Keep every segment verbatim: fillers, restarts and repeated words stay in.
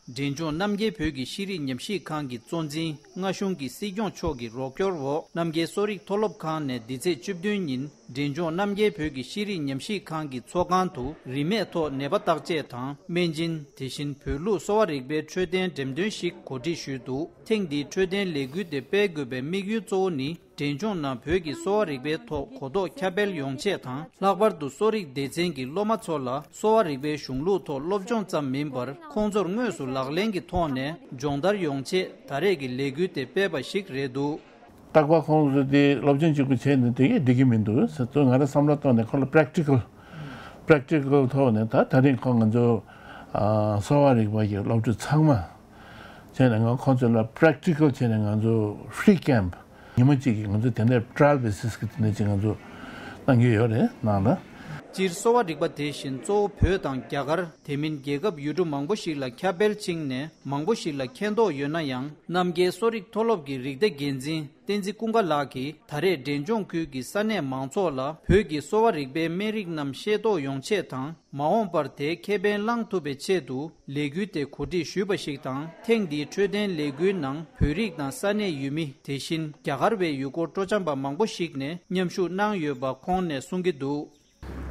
འབྲས་ལྗོངས་རྣམ་རྒྱལ་བོད་ཀྱི་ཤེས་རིག་ཉམས་ཞིབ་ཁང་གི་གཙོ་འཛིན་མངའ་གཞུང་གི་སྲིད་སྐྱོང་མཆོག་གི་རོགས་སྐྱོར་འོག་རྣམ་རྒྱལ་གསོ་རིག་མཐོ་སློབ་ཁང་ནས་འདི་ཚེས་བཅུ་བདུན་ཉིན་འབྲས་ལྗོངས་རྣམ་རྒྱལ་བོད་ཀྱི་ཤེས་རིག་ཉམས་ཞིབ་ཁང་གི་ཚོགས་ཁང་དུ་རིན་མེད་ཐོག་ནད་པ་བརྟག་དཔྱད་དང་སྨན་སྦྱིན། དེ་བཞིན་བོད་ལུགས་གསོ་བ་རིག་པའི་འཕྲོད་བསྟེན་འགྲེམས་སྟོན་ཞིག་གོ་སྒྲིག་ཞུས་འདུག་ཐེངས་འདིའི་འཕྲོད་བསྟེན་ལས་འགུལ་དེ་སྤེལ་དགོས་པའི་དམིགས་ཡུལ་གཙོ་བོ་ནི། འབྲས་ལྗོངས་ནང་བོད་ཀྱི་གསོ་བ་རིག་པའི་ཐོག་གོ་རྟོགས་ཁྱབ་སྤེལ་ཡོང་ཆེད་དང་། ལྷག་པར་དུ་གསོ་རིག་སྡེ་ཚན་གྱི་སློབ་མ་ཚོ་ལ་གསོ་བ་རིག་པའི་གཞུང་ལུགས་ཐོག་སློབ་སྦྱོང་ཙམ་མིན་པར། ཁོང་ཚོར་དངོས་སུ་ལག་ལེན་གྱི་ཐོག་ནས་སྦྱོང་བརྡར་ཡོང་ཆེད་ད་རེས་ཀྱི་ལས་འགུལ་དེ་སྤེལ་བ་ཞིག་རེད་འདུག་རྟག་པར་ཁོང་ཚོས་དེ་སློབ་སྦྱོང་གཅིག་པུ་བྱས་ནས་དེ་གས་འགྲིག་གི་མི་འདུག་ཟེར་དུས། ང་རའི་བསམ་བློ་ཐོག་ནས་ཁོ་ལ་པེ་རེག་ཊི་ཀལ། པེ་རེག་ཊི་ཀལ་ཐོག་ནས་ད་ད་རིང་ཁོ་ང་ཚོ་ཨ་གསོ་བ་རིག་པ་གི་སློབ་ཕྲུག་ཚང་མ་བྱས་ནས། ང་ཁོང་ཚོ་ལ་པེ་རེག་ཊི་ཀལ་བྱས་ནས་ང་ཚོ་ཧྥི་རི་ཀེམ་ཉིན་མོ་གཅིག་གི་ང་ཚོ་དེ་འདྲའི་ཊ་ར་ཡལ་བེ་སིས་གི་དེ་འདྲ་ཅིག་ང་ཚོ་གནང་གི་ཡོད་རེད། ནང་ལ། སྤྱིར་གསོ་བ་རིག་པ་དེ་བཞིན་གཙོ་བོ་བོད་དང་རྒྱ་གར། དེ་མིན་རྒྱལ་ཁབ་ཡུལ་གྲུ་མང་པོ་ཞིག་ལ་ཁྱབ་སྤེལ་ཕྱིན་ནས་མང་པོ་ཞིག་ལ་མཁྱེན་རྟོགས་ཡོད་ན་ཡང་། རྣམ་རྒྱལ་གསོ་རིག་མཐོ་སློབ་ཀྱི་རིག་སྡེ་འགན་འཛིན་བསྟན་འཛིན་ཀུན་དགའ་ལགས་ཀྱིས་ད་རེས་འབྲས་ལྗོངས་ཁུལ་གྱི་ས་གནས་མང་ཚོགས་ལ་བོད་ཀྱི་གསོ་བ་རིག་པའི་སྨན་རིགས་རྣམས་ཤེས་རྟོགས་ཡོང་ཆེད་དང་། མ་འོངས་པར་དེའི་ཁེ་ཕན་བླང་ཐུབ་པའི་ཆེད་དུ་ལས་འགུལ་དེ་གོ་སྒྲིག་ཞུས་པ་ཞིག་དང་། ཐེངས་འདིའི་འཕྲོད་བསྟེན་ལས་འགུལ་ནང་བོད་རིགས་དང་ས་གནས་ཡུལ་མི། དེ་བཞིན་རྒྱ་གར་བའི་ཡུལ་སྐོར་སྤྲོ་འཆམ་པ་མང་པོ་ཞིག་ནས་མཉམ་ཞུགས་གནང་ཡོད་པ་ཁོང་ནས་གསུང་གི་འདུག་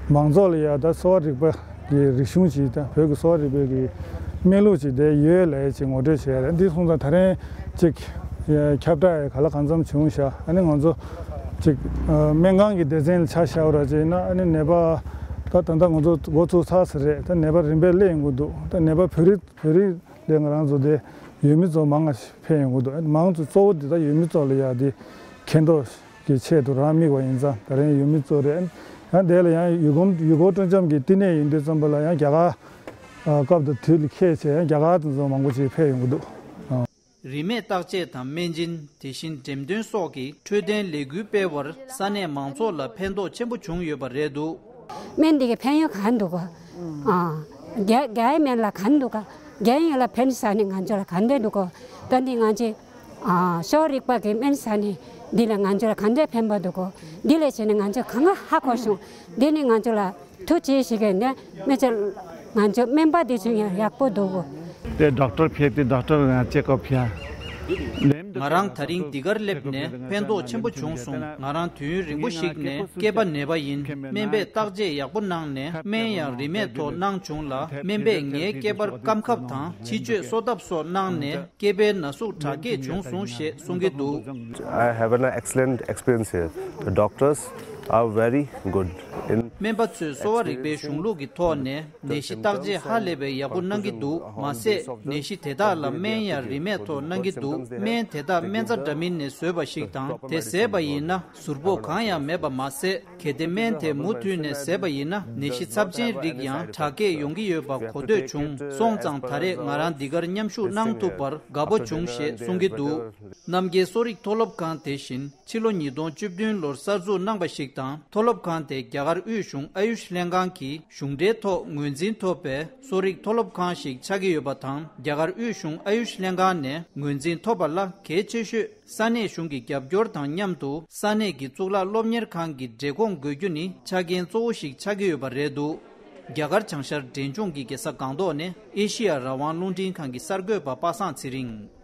མང་ཚོགས་ལ་ཡ་ད་གསོ་བ་རིག་པ་གི་རིག་གཞུང་ཅིག་དང་། བོད་ཀྱི་གསོ་བ་རིག་པའི་གི་སྨན་ལུགས་ཅིག་དེ་ཡོད་ལབ་ཡས་ཅིག་ངོ་སྤྲོད་བྱས་རེད། འདི་སོང་ཙང་ད་རིང་ཅིག་ཁྱབ་བསྒྲགས་ཡ་ག་ལ་གང་འཚམ་བྱུང་ཤག་ཨ་ནི་ང་ཚོ་ཅིག་སྨན་ཁང་གི་སྡེ་ཚན་ལ་ཆ་བཞག་པ་ར་ཅིག་ཡིན་ན། ཨ་ནི་ནད་པ་ད་ད་ལྟ་ང་ཚོ་འགོ་ཚུགས་ཚར་ས་རེད། ད་ནད་པ་རིམ་པས་སླེབས་ཡོང་གི་འདུག་ད་ནད་པ་བོད་རིགས་བོད་རིགས་ལས་ང་རང་ཚོ་དེ་ཡུལ་མི་ཚོ་མང་ང་ཕེབས་ཡོང་གི་འདུག་མང་ཚོ་གཙོ་བོ་འདི་ད་ཡུལ་མི་ཚོ་ལ་ཡ་དེ་མཁྱེན་རྟོགས་ཀྱི་ཆེད་དུ་རང་དམིགས་པ་ཡིན་ཙང་། ད་རིང་ཡུལ་མི་ཚོ་རེད། ཡང་དེ་ལ་ཡང་ཡུལ་གོམས་ཡུལ་སྐོར་སྤྲོ་འཆམ་གྱི་བསྟི་གནས་ཡིན་དུས་ཙམ་པ་ལ་ཡང་རྒྱ་གར་ཨ་སྐབས་དང་དུས་ལ་འཁེལ་བྱས་ཡང་རྒྱ་གར་དུ་ཚོ་མང་པོ་ཞིག་ཕེབས་ཡོང་གི་འདུག་རིན་མེད་བརྟག་དཔྱད་དང་སྨན་སྦྱིན། དེ་བཞིན་འགྲེམས་སྟོན་སོགས་ཀྱི་འཕྲོད་བསྟེན་ལས་འགུལ་སྤེལ་བར་ས་གནས་མང་ཚོགས་ལ་ཕན་ཐོགས་ཆེན་པོ་བྱུང་ཡོད་པ་རེད་འདུག་སྨན་འདི་གི་ཕན་ཡོན་གང་འདུག་གོ་ཨ་རྒྱ་རྒྱའི་སྨན་ལ་གང་འདུག་ག་རྒྱ་ཡོད་ལ་ཕན་ས་ནི་ང་ཚོ་ལ་གང་འདྲ་འདུག་གོ་ད་འདི་ང་ཚོས་ཨ་གསོ་རིག་པ་གི་སྨན་ས་ནི་འདི་ལ་ང་ཚོ་ལ་གང་འདྲ་ཕན་པ་འདུག་གོ་འདི་ལས་བྱས་ནས་ང་ཚོ་གང་ག་ཧ་གོ་བྱུང་། འདི་ནི་ང་ཚོ་ལ་ཐུགས་རྗེ་ཆེ་ཞིག་གི་ནས་མི་ཚེ་ང་ཚོ་སྨན་པ་འདི་ཚོ་ཡང་ཡག་པོ་འདུག་གོ་དེ་ཌོག་ཊར་ཕེབས་ཏེ་ཌོག་ཊར་ང་ཅེག་ཨབ་ཕྱིན། ང་རང་ད་རིང་འདི་གར་སླེབས་ནས་ཕན་ཐོགས་ཆེན་པོ་བྱུང་སོང་། ང་རང་དུས་ཡུན་རིང་པོ་ཞིག་ནས་སྐེད་པ་ནད་པ་ཡིན། སྨན་པས་བརྟག་དཔྱད་ཡག་པོ་གནང་ནས་སྨན་ཡང་རིན་མེད་ཐོག་གནང་བྱུང་ལ། སྨན་པས་ངའི་སྐེད་པར་སྐམ་ཁབ་དང་ཕྱི་བཅོས་གསོ་ཐབས་སོགས་གནང་ནས་སྐེད་པའི་ན་ཟུག་དྲག་སྐྱེད་བྱུང་སོང་ཞེས་གསུང་གི་འདུག I have an excellent experience here. The doctors are very good in སྨན་པ་ཚོས་གསོ་བ་རིག་པའི་གཞུང་ལུགས་ཀྱི་ཐོག་ནས་ནད་གཞི་བརྟག་དཔྱད་ཧ་ལས་པའི་ཡག་པོ་གནང་གི་འདུག་མ་ཟད་ནད་གཞི་དེ་དག་ལ་སྨན་ཡང་རིན་མེད་ཐོག་གནང་གི་འདུག་སྨན་དེ་དག་སྨན་རྩྭ་འདྲ་མིན་ནས་བཟོས་པ་ཞིག་དང་། དེ་བཟས་པ་ཡིན་ན་ཟུར་ཕོག་གང་ཡང་མེད་པ་མ་ཟད། གལ་ཏེ་སྨན་དེ་མུ་མཐུད་ནས་བཟས་པ་ཡིན་ན་ནད་གཞི་ཚབས་ཆེན་རིགས་ཡང་དྲག་སྐྱེད་ཡོང་གི་ཡོད་པ་གོ་ཐོས་བྱུང་སོང་ཙང་། ད་རེས་ང་རང་འདི་གར་མཉམ་ཞུགས་གནང་ཐུབ་པར་དགའ་པོ་བྱུང་ཞེས་གསུང་གི་འདུག་རྣམ་རྒྱལ་གསོ་རིག་མཐོ་སློབ་ཁང་དེ་བཞིན་ཕྱི་ལོ་ཉིས་སྟོང་བཅུ་བདུན་ལོར་གསར་འཛུགས་གནང་བ་ཞིག་དང་། མཐོ་སློབ་ཁང་དེ་རྒྱ་གར་དབུས་གཞུང་ཨ་ཡུཤ་ལྷན་ཁང་གི་གཞུང་འབྲེལ་ཐོག་ངོས་འཛིན་ཐོབ་པའི་གསོ་རིག་མཐོ་སློབ་ཁང་ཞིག་ཆགས་ཀྱི་ཡོད་པ་དང་། རྒྱ་གར་དབུས་གཞུང་ཨ་ཡུཤ་ལྷན་ཁང་ནས་ངོས་འཛིན་ཐོབ་པ་ལ་གལ་ཆེ་ཤོས་ས་གནས་གཞུང་གི་རྒྱབ་སྐྱོར་དང་མཉམ་དུ་ས་གནས་ཀྱི་གཙུག་ལག་སློབ་གཉེར་ཁང་གི་འབྲེལ་གོང་དགོས་རྒྱུ་ནི་ཆ་རྐྱེན་གཙོ་བོ་ཞིག་ཆགས་ཀྱི་ཡོད་པ་རེད་འདུག་རྒྱ་གར་བྱང་ཤར་འབྲས་ལྗོངས་ཀྱི་རྒྱལ་ས་སྒང་ཏོག་ནས་ཨེ་ཤི་ཡ་རང་དབང་རླུང་འཕྲིན་ཁང་གི་གསར་འགོད་པ་པ་སངས་ཚེ་རིང་།